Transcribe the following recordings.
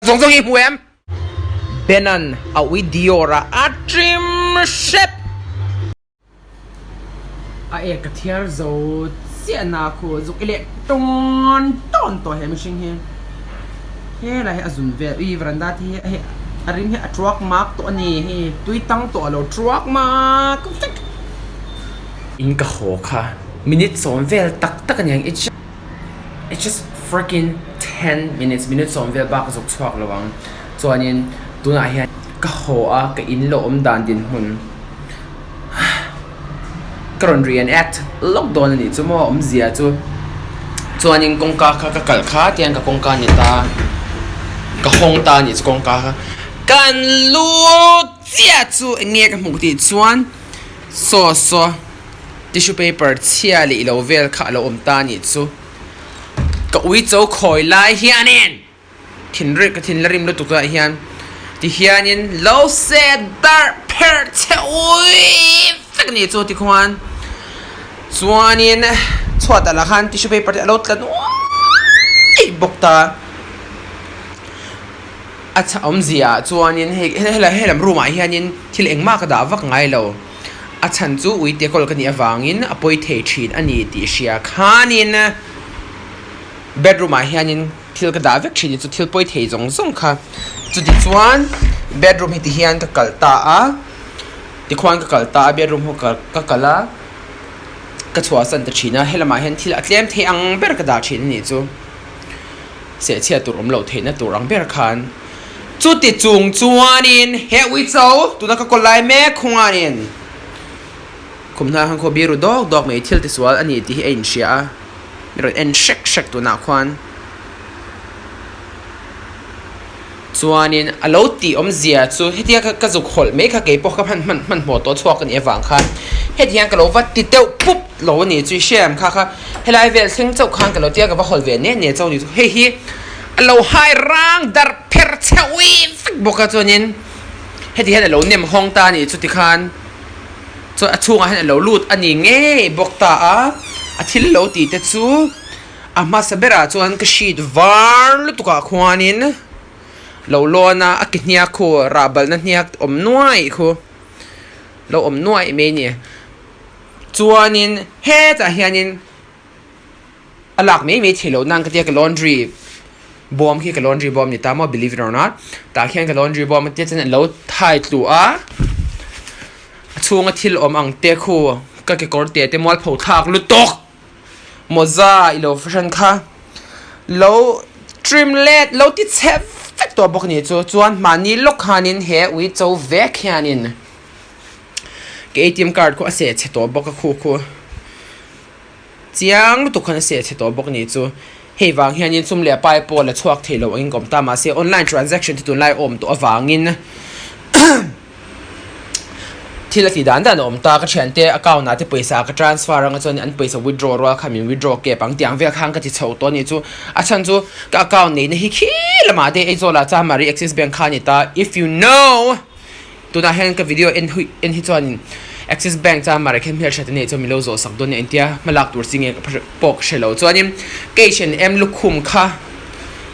Zawng zawng hi hmu em? Benan a ui Dior a a trim hrep! A ek ka thiar zo chiah na khu zuk i leh tawn tawn tawh he mihring hi. Helai hi a zun vel ui veranda te hi hei a rim hi a tuak mak tawh a ni hei tui tang tawh a lo tuak mak vek. In ka haw kha minute sawm vel tak tak a ni ang It's just freaking 10 minutes, minute sawm vel bak ka zuk chhuak lo ang. Chuanin tunah hian ka haw a, ka in lo awm dan dinhmun ka rawn re-enact lawk dawn a nih chu maw awmzia chu. Chuanin kawngka kha ka kalh kha tiang ka kawngka a ni ta, ka hawng ta a nih chu kawngka kha. Kan lut chiah chu eng nge ka hmuh tih chuan saw saw. Tissue paper chhia leh ilo vel kha a lo awm ta anih chu. Ka ui cho khawi lai hianin thinrim ka thin la rim lutuk ah hian ti hianin lo set darh pherh che ui vek anih chu tikhuan chuanin chhuatah lah khan tissue paper te a lo tla nuai bawk ta. A chha awmzia ah chuanin hei helai helam room ah hianin thil engmah ka dah vak ngai lo. A chhan chu uite kawl ka nih avangin a pawi thei thin a ni tih hria khanin bedroom ah hianin thil ka dah vek thin chu thil pawi thei zawng zawng kha chuti chuan bedroom hi ti hian ka kalh ta a tikhuan ka kalh ta a bedroom ho ka kalh a ka chhuahsan ta thin a helamah hian thil a tlem thei ang ber ka dah thin a nih chu. Sehchhiat tur awm loh theihna tur ang ber khan chuti chung chuanin he uicho tuna ka kawl lai mek hunganin khum hnuaiah khan khaw biru dawk dawk mai thil tisual a ni tih hi a inhria a mi rawn en hrek hrek tunah khuan chuanin a lo tih awmzia chu hetia ka zuk hawlh mai kha keipawh ka hman hman hmanhmawh tawh chhuak a nih avang khan heti hian ka lo va ti deuh pup lo a ni chu i hria em kha kha. Helai vel thleng chauh khan ka lo tia ka va hawl ve ne ne chauh ni chu hei hi a lo hai rang darh pherh chhe ui vek bawk a chuanin heti hian a lo nem hawng ta a nih chu tikhan chuan a chhungah hian a lo lut a ni ngei bawk ta a a thil lo tih te chu a hmasa berah chuan ka sheet var lutuk ah khuanin lo lawn a a ke hniak khu rah balhna hniak awm nuaih khu lo awm nuaih mai a ni. Chuanin hetah hianin a lak mai mai theih loh nan ka tia ka laundry bawm khi ka laundry bawm ni ta maw believe it or not tah khian ka laundry bawm a tia chuan an lo thai tluh a a chhunga thil awm ang te khu ka kekawr te te mualpho thlak lutuk mawza i lo fahran kha lo trim let lo ti chhe vek tawh bawk a ni chu chuan mahni lawk khanin he ui cho vek hianin. Ka atm card khu a seh chhe tawh bawk a khu khu chiang lutuk khan a seh chhe tawh bawk a nih chu hei vang hianin sum leh pai pawh la chhuak thei lo angin ka awm ta mahse online transaction te tunlai a awm tawh avangin thil a tih dan dan a awm ta ka thiante account ah te pawisa ka transfer anga chuan an pawisa withdraw rual kha min withdraw kep ang tiang vel khan ka ti chho tawh a nih chu a chhan chu ka account neihna hi khi lamah te Aizawl ah chuan Mari Axis bank kha a ni ta if you know. Tunah hian ka video en hui en hi chuanin Axis Bank chuan Mara khen hmelhriat a neih chuan min lo zawh sak dawn nia engtia hmalak tur chi nge ka pawh ka hre lo. Chuanin H&M lukhum kha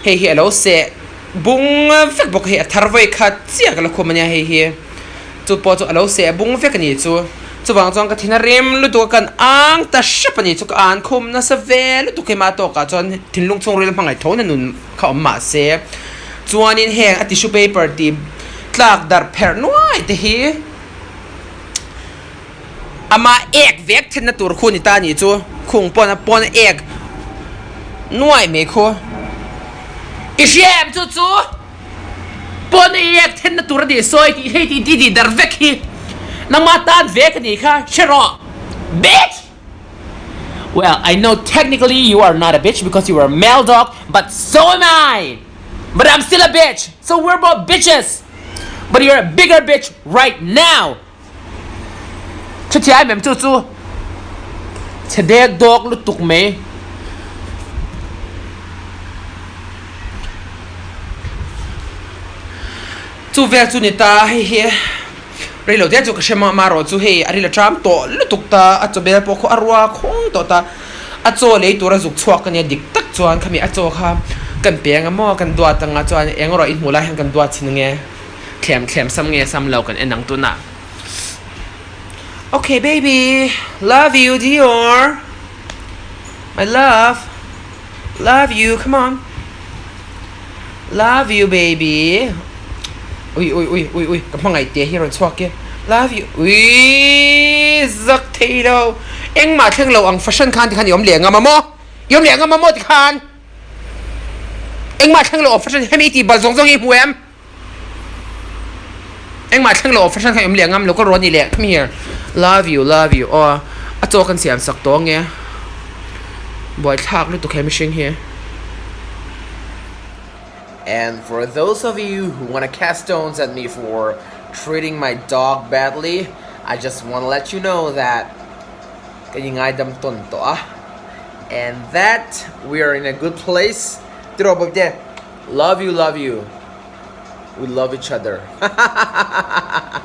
hei hi a lo seh bung vek bawk a hei a thar vawi khat chiah ka lukhum ania hei hi chu pawh chu a lo seh bung vek a nih chu. Chuvang chuan ka thin a rem lutuk a kan ang ta hrep a nih chu ka an khum nasa ve lutuk hei mah tawkah chuan thinlung chhungril hmangaih tho na nun kha awm mahse chuanin heng a tissue paper tih tlak darh pherh nuai te hi ama ek vek thenna tur khu ni ta nih chu khung pawn a pawn a ek nuai mai khu i hria em chu chu pawn a ek thenna tur a nih sawi tih hei tih tih darh vek hi nangma tan vek a nih kha hre rawh bitch. Well, I know technically you are not a bitch because you are a male dog, but so am I! But I'm still a bitch! So we're both bitches! But you're a bigger bitch right now! Chutiang em chu chu chhe dek dawk lutuk mai. Chu vel chu ni ta hei hi. Rei lo te chu ka hre mah mah erawh chu hei a ril a ṭam tawh lutuk ta, a chaw bel pawh khaw a rua khawng tawh ta, a chaw lei tura zuk chhuak ka nia dik tak chuan khami a chaw kha Kan pe anga maw kan duat anga chuan eng erawh i hmuh lai hian kan duat chin ange thlem thlem sam nge sam lo kan en ang tunah. Okay baby love you Dior my love love you come on love you baby ui ui ui ui ui ka hmangaih teh hi a rawn chhuak e love you ui zak thei lo engmah thleng lo ang fashion khan tikhan i awm leh ngam a maw i awm leh ngam a maw tikhan engmah thleng lo ang fashion hemi i tih bal zawng zawng hi i hmu em. Engmah thleng loh fahran kha i awm leh ngam lo ka rawn ni leh come here love you love you aw a chaw kan siam sak tawh ange buaithlak lutuk he mihring hi. And for those of you who wanna cast stones at me for treating my dog badly I just wanna let you know that ka ingaidam tawn tawh a and that we are in a good place tiraw bawihte. Love you love you we love each other hahahahahaha.